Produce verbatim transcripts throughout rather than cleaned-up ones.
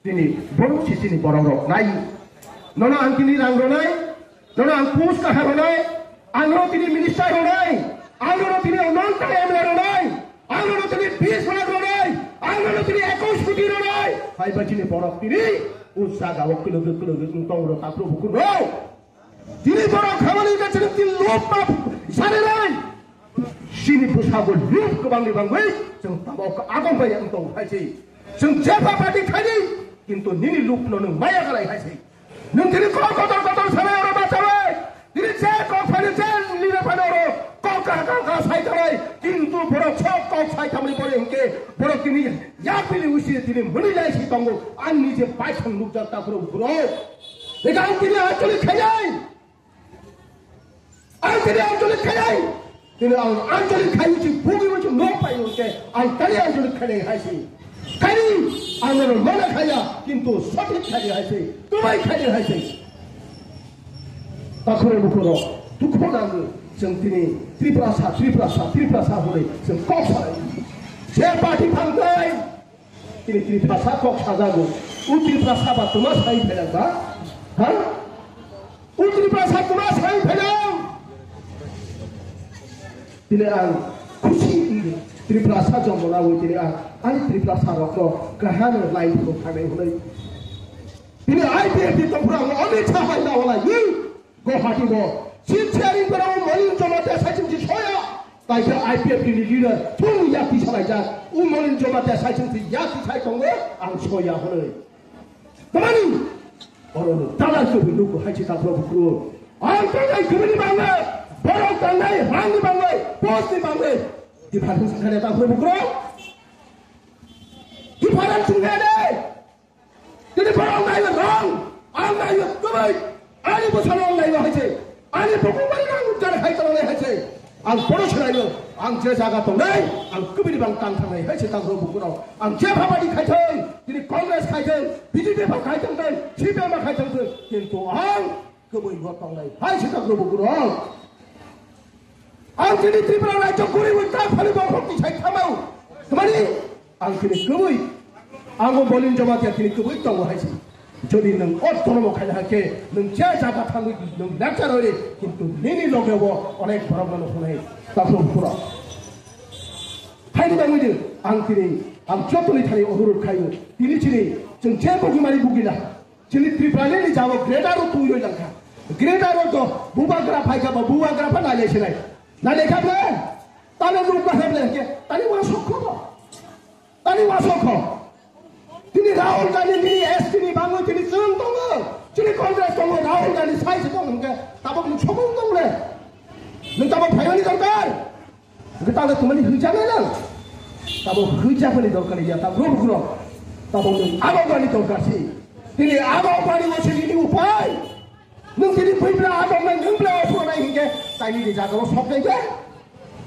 Tini borok si tini borok rok nai. Nono ang tini rang ronai, nono ang post kahar ronai, ang nono tini minister ronai, ang nono tini nonta M L A ronai, ang nono tini bis lakh ronai, ang nono tini ekus koti ronai. Hai ba tini borok tini usa gawok kilo kilo kilo tong ro takro bukur ro. Tini borok khamani ka chini tin lop ma sare rai. Sini bwsago lip kwbangni bangwi chwng tabok agom bai ang tong hai se. Chwng jepha party khaidi, kintu nini lupno nwng maya galai hai se. Nwng tini kok kotor kotor sanai oro bachawai. Tini je kok phani je lina phani oro kok ka ka ka sai thalai. Kintu borok sok kok sai thamani pore hwnkhe borok tini yapili usi tini muni lai si tongo. Ang nije paithang nukjak takhro borok. Ega ang tini anchalik khainai. Ang tini anchalik khainai. Tini ang anchalik khayu chi bugi uchi no pai uche. Ang tani anchalik khainai hai si. Khaini ang no mana khaya kintu sothik khainai hai si. Tumai khainai hai si. Takhoro bukhoro dukho nango. Chwng tini Tripura sa, Tripura sa, Tripura sa hwnwi chwng kok salai. Je party phangtai. Tini Tripura sa kok sajago. U Tripura sa ba tuma sai phailak ba? Ha? U Tripura sa tuma sai phailak? Tini ang khusi Tripura sa jomo lawi tini ang ani Tripura sa rokno kaham line phuru khanai hwnwi. Tini I P F T tongphuru ang Amit Shah hai na wala yi. Guwahati bo seat sharing kora o Molin Jamatia saichung si soya. Kaisa I P F T ni leader thung yakti salai jak. U Molin Jamatia saichung si yakti sai tongo ang soya hwnwi. Tamani oro no dala se hindu ko hai chita pro bukro. Ang tangai gumini bangai, borok tangai rangni bangai, post ni bangai. Di phatang sangkare ta pro bukro. Di phatang sangkare. Tini borok ang naiwi rang, ang naiwi kwbai, ani bwsano ang naiwi hai se, ani bukubai ang jar hai tong nai hai se, ang bono se naiwi, ang je jaga tong nai, ang kwbini bang tang thang nai hai se tang rok bukurok, ang je bhabadi khai thang, tini Congress khai thang, B J P ba khai thang thang, C P M ba khai thang thang, kintu ang kwbwi bo tong nai hai se tang rok bukurok. Ang tini Tripura rajyo guriwi ta phali bongkhok tisai thamao. Tamani ang tini kwbwi, ang bo Molin Jamatia tini kwbwi tongo hai se. Jodi nwng o dhormo khaina hakhe nwng je jaga thangwi nwng lecture ori, kintu nini loge bo onek borok no phunai takhro phuro. Haini bangwi ang tini ang jotoni thani onurodh khaio. Tini chini chwng je bugimani bugila. Chini Tripura ni jabo greater o twi roi langkha. Greater o to bubagra phaikha ba bubagra pha nai sinai. Nai lekha ble. Tale nuk ba heble ke. Tani wa sokho. Tani wa sokho. Tini Rahul Gandhi ni S T ni bangwi tini chwng tongo. Chini Congress tongo Rahul Gandhi sai se tong hwnkhe tabok ni sokong tong le. Nwng tabok phaimani dorkar. Hwnkhe tamo tongmani hwijak nai nang. Tamo hwijak mani dorkar ya, tamo rok rok. Tamo nwng abo bani dorkar si. Tini abo bani o se nini upai. Nwng tini buibra abo nai nwng bla o phunai hingke tai nini jaga o sok nai ya.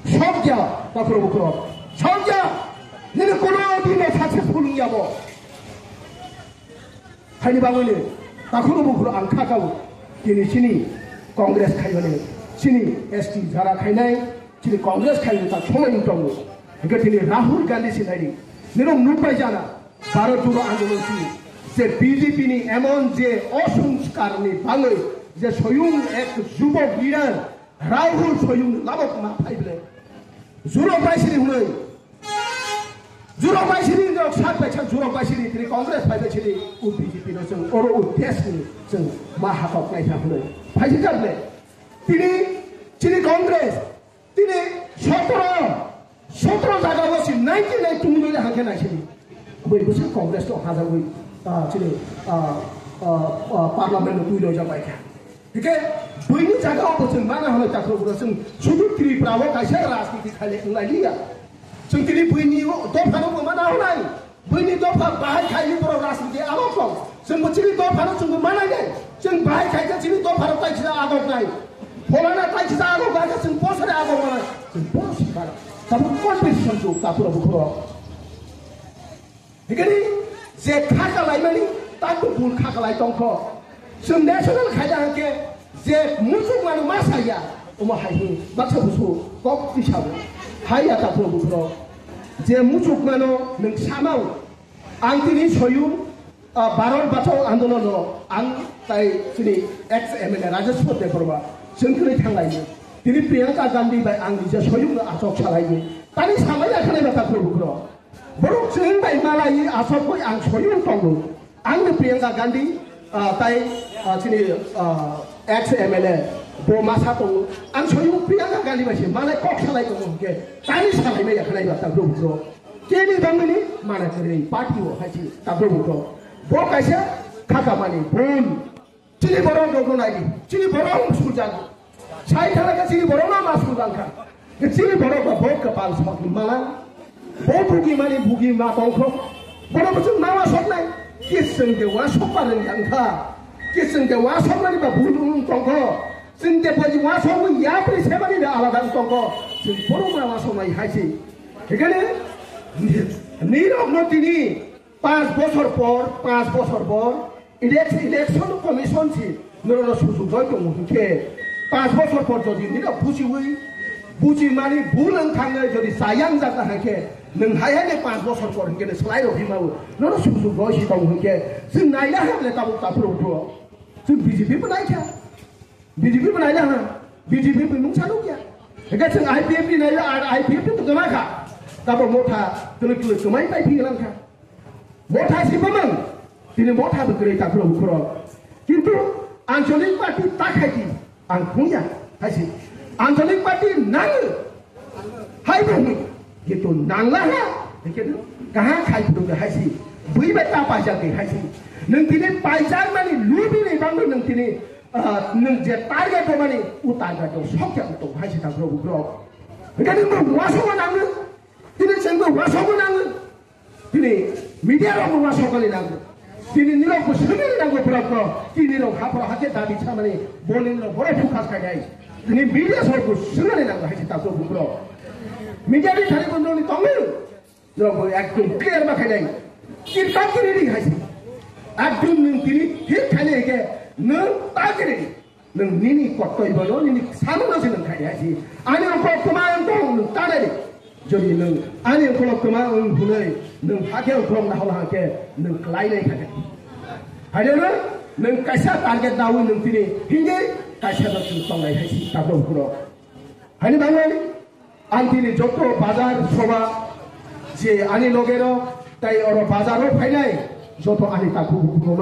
Sok ya, takhro bukhro. Sok ya. Nini kono din no successful wng ya bo. Haini bagwini takhro bukhro ang kha kau. Tini chini Congress khaimani, chini S T jara khainai, chini Congress khaimani ta somai wng tongo. Hingke tini Rahul Gandhi sinai di. Nirok nukbai jana, Bharat Jodo Andolon si, je B J P ni emon je osungskar ni bagwi, je soyung ek jubok leader, Rahul soyung ni labok ma phai ble. Juro bai sini hwnwi. Juro bai sini nok sak bai sak juro bai sini tini Congress bai bai sini u B J P no chwng oro u desh ni chwng ma hatok nai sa hwnwi. Phai si jak le. Tini chini Congress tini sotro, sotro jaga o si ninety nine tungwi le hakhe nai sini. Bai bwswk Congress to hajagwi, ah, chini, ah, ah, ah, parliament no twi loijak bai kha. Hingke buini jaga o bo chwng mana hwnwi takhro bwrwi chwng sudu Tripura o kaisa rajniti khaile wng lai liya. Chwng tini buini o dopha no bo mana hwnai. Buini dopha bahai khaini borok rajniti abo kok. Chwng bo chini dopha no chwng bo manai nai. Chwng bahai khai khe chini dopha no tai kisa agok nai. Pholana tai kisa agok nai chwng bosore agok manai. Chwng bosi bara. Tamo competition chwng takhro bukhro. Hingkhe je kha kalaimani takbo bul kha kalai tongkho. Chwng national khaida hwnkhe je muchuk mano ma saya, omo hai hwn baksa busu kok tisabo. Hai ya takhro bukhro. Je muchuk mano nwng samao, ang tini soyung, ah, Bharat Bachao Andolon no ang tai chini ex M L A Rajeshwar Debbarma chwng kwrwi thanglaini. Tini Priyanka Gandhi bai ang nija soyung no achok salaini. Tani samai ya khanai bata kuru kuro. Borok chwng bai malai achok koi ang soyung tongo. Ang ni Priyanka Gandhi, ah, tai, ah, chini, ah, ex M L A bo masa tongo. Ang soyung Priyanka Gandhi bai se malai kok salai tongo hwnkhe tani salai mai ya khanai bata kuru kuro. Keni bangmani mana kwrwi party o hai se tabuk bo. Bo kaisa khakamani bun. Chini borok rok no naidi. Chini borok no sujak. Sai thana ka chini borok no ma sujak kha. Ke chini borok ba bo kapal sok mala. Bo bugi mani bugi ma tongkho. Borok bo chwng ma wa sok nai. Kiseng de wa sok pa reng yang kha. Kiseng de wa sok mani ba bun tongkho. Chwng de bo wa sok ya pri se mani da alada tongkho. Chwng borok ma wa sok nai hai se. Ekhane nirok no tini panch bochor por, panch bochor por elec-, election commission si norokno sujugwi tongo hinkhe panch bochor por jodi nirok bujiwi, bujimani bul wng thangwi jodi chayang jak na hinkhe nwng hai hai panch bochor por hinkhe swlai rok himao nono sujugwi si tongo hinkhe chwng naina hamle tabuk taphuru uthro chwng B J P bo naikha. B J P bo naila ha, B J P bo mungsa nukya. Hingke chwng I P F ni naila, ar I P F ni to kwma kha. Tabo motha twlwk twlwk kwmai pai phi lang kha. Motha si bumung, tini motha bo kwrwi takhro bukhro. Kintu Anchalik party ta khai di, ang khungya, hai si. Anchalik party nang, hai bo hwnwi, kintu nangla ha, hingke kaham khai phuru hai si. Bui bai ta paijak di hai si. Nwng tini paijak mani lubi ni bangwi nwng tini Ah, nwng je target rwmani, o target rok sok ya tongo hai se ta borok borok. Hingke nwng bo uansukma nango, tini chwng bo uansukma nango, tini media rok bo uansukmani nango, tini nirok bo swngmani nango borok rok, tini rok haphoro hakhe dabi chamani, bo nini rok borok focus khainai, tini media rok bo swngmani nango hai se ta borok borok. Media ni thani bo nini tongo. Norok bo ekdom clear ma khainai. Kirta kiri ri hai se. Ekdom nwng tini thik khainai khe nwng ta kiri ri. Nwng nini koktoi bono nini samung no se nwng khainai hai se. Ani ongkhorok kwma wng tong nwng ta nai ri. Jodi nwng ani ongkhorok kwma wng hwnwi nwng hakhe ongkhorok nahol hakhe nwng klai nai kha khe. Hai no nwng kaisa target nawi nwng tini hingke kaisa no chwng tongnai hai se tabuk borok. Haini bagwi ang tini joto bazar soba je ani logero tai oro bazaro phainai joto ani takhuk bukhukno